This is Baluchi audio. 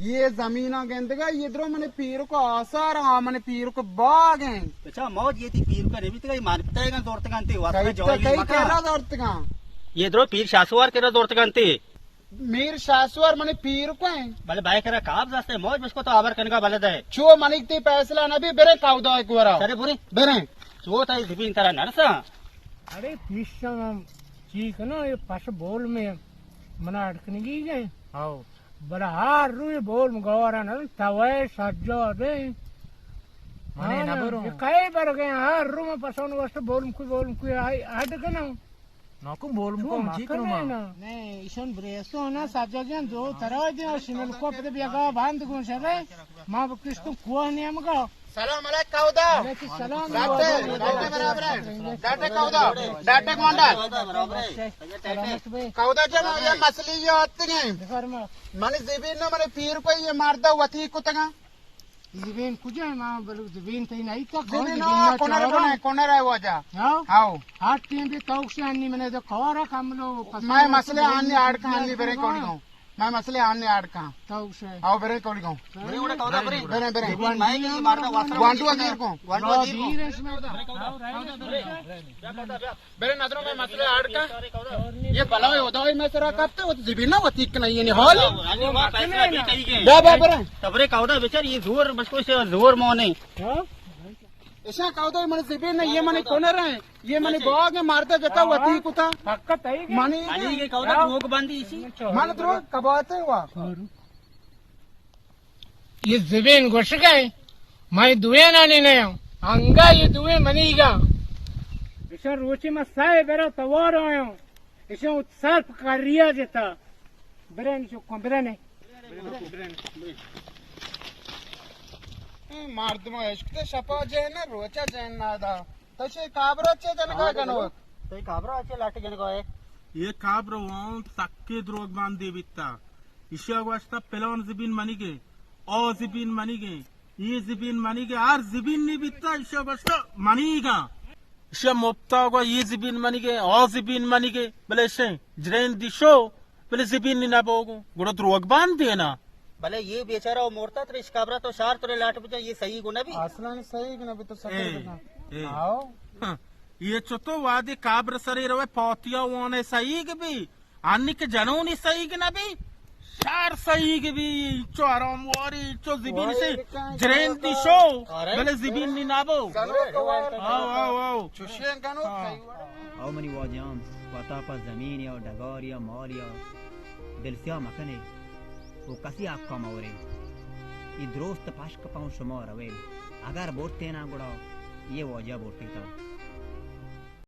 یہ زمیناں گندگا، یہ درو من پیرک آسار، آ من پیرک باغ ہیں۔ اچھا، موج یہ تئی پیرک نبیتگا، یہ مانپتہ گا زورتگا انتی، واسطہ کئی جوانی کئی مکا۔ کرا زورتگا؟ یہ درو پیر شاسوار کرا زورتگا انتی۔ میر شاسوار منی پیرک ہیں۔ بلے بھائی کرا قابض ہستے، موج بشکو تو آبر کنگا بلد ہے۔ چو منی تی فیصلہ نبی، برے کاودا ایک ورا۔ چلے برے۔ برے۔ چو تئی زمین ترا نرسا۔ اڑے پیشم ہم چی کنو، یہ پش بول میں منا اڑکنگی گئے۔ ہاؤ۔ بلے ہر روی بول گوارا نہ توے سجا دے۔ منے نہ برو۔ یہ کئی بر گئے ہر رو میں پسون واسطے بول کوئی، بول کوئی آئی اڈ کنو۔ ناکو بول چو مکو، چی مکن کنو ہے ما؟ نا۔ نہیں، ایشان بریسو نا، سجا جان دو ترا دے اور شنل کو پتے بیگا باند گون شبے۔ ما بکشتو کوہ نیمگا۔ سلام علیک کاودا۔ وعلیکم السلام۔ ڈاکٹر، ڈاکٹر برابر ہے۔ ڈاکٹر کاودا، ڈاکٹر گوانڈا۔ سلامت بھائی۔ کاودا جان، یہ مسئلہ یہ آتے ہیں۔ فرما۔ من زبین نہ، من پیر کو یہ ماردا وتی کتگا۔ زبین کجا ہے ماں؟ بلو زبین تئی نہیں تک زبین زبین نہ، نہ کنر چارا۔ بنے، کنر ہے واجہ۔ ہاں؟ ہاؤ۔ ہر ٹیم بھی توک سے انی منے تو کورا کم لو۔ میں مسئلے آنی آڑ کھانی برے کوڑی گاؤں۔ میں مسئلے آنے آڑ کاں۔ تو سے۔ آؤ برے کوڑی گاؤں۔ برے اڑے کودا برے۔ برے، برے۔ گوانڈو میں یہ مارتا واسطہ گوانڈو ازیر کو۔ گوانڈو ازیر کو۔ برے نظروں میں مسئلے آڑ کاں۔ یہ بلا ہے، ادائی میں سرا کپتے، وہ زبین نہ ہوتی کہ نہیں، یہ نہیں حال۔ بیا، بیا، برے۔ تبرے کودا بیچار، یہ زور، بس کوئی سے زور مونے۔ ہاں؟ ایشاں کاودا من زبین نہ، یہ من کونر ہیں، یہ من باغ ہے، مارتا جتا وتی کتا۔ پکا تئی گے؟ منی منی یہ کودا دروگ بندی اسی۔ من دروگ کباتے ہوا۔ یہ زبین گوشگئے، میں دوینانی نیاں، انگا یہ دوے منیگا۔ ایشاں روچی ما سائے برا توار آیاں۔ ایشاں سرپ کریا جتا۔ برن چکاں، برن۔ اے مردم عشق تے شپا جن، روچا جن نادا۔ تو چے کابرا چے جنگا گنو؟ تو کابرا چے لاٹ جنگا ہے؟ یہ کابرا وان سکے دروگ باندے بیتا۔ ایشیا گوشتا پلان زبین منیگے، آ زبین منیگے، یہ زبین منیگے، ہر زبین نی بیتا، ایشیا گوشتا منیگا۔ ایشیا مپتا گوا یہ زبین منیگے، آ زبین منیگے، بلے ایشیں جرین دیشو، بلے زبین نی نبوگو، گڑا دروگ باندے نا۔ بلے یہ بیچارہ و مرتا ترے اش کابرا تو شار ترے لاٹ بجا، یہ صحیح گو نبی۔ اصلاً صحیح گو نبی تو سکر اے، بجا۔ اے۔ آؤ۔ ہاں، یہ چتو وادی کابر سرے روے پاتیا وانے صحیح گو بی۔ آنی کہ جنونی سہیگ نہ بی، شار سہیگ بی، چو حرام واری، چو زبین سے جرین دی شو، بلے زبین نی نہ بو۔ آو، آو، آو۔ چوشیں گنوک ہاں۔ او منی واجہاں، وتا پہ زمین یا ڈگار یا مال یا دلسیاہ مکنے، او کسی حقا مورے۔ ای درست پشک پاؤں شما روے۔ اگر برتینا گڑا یہ واجہ برتیتا۔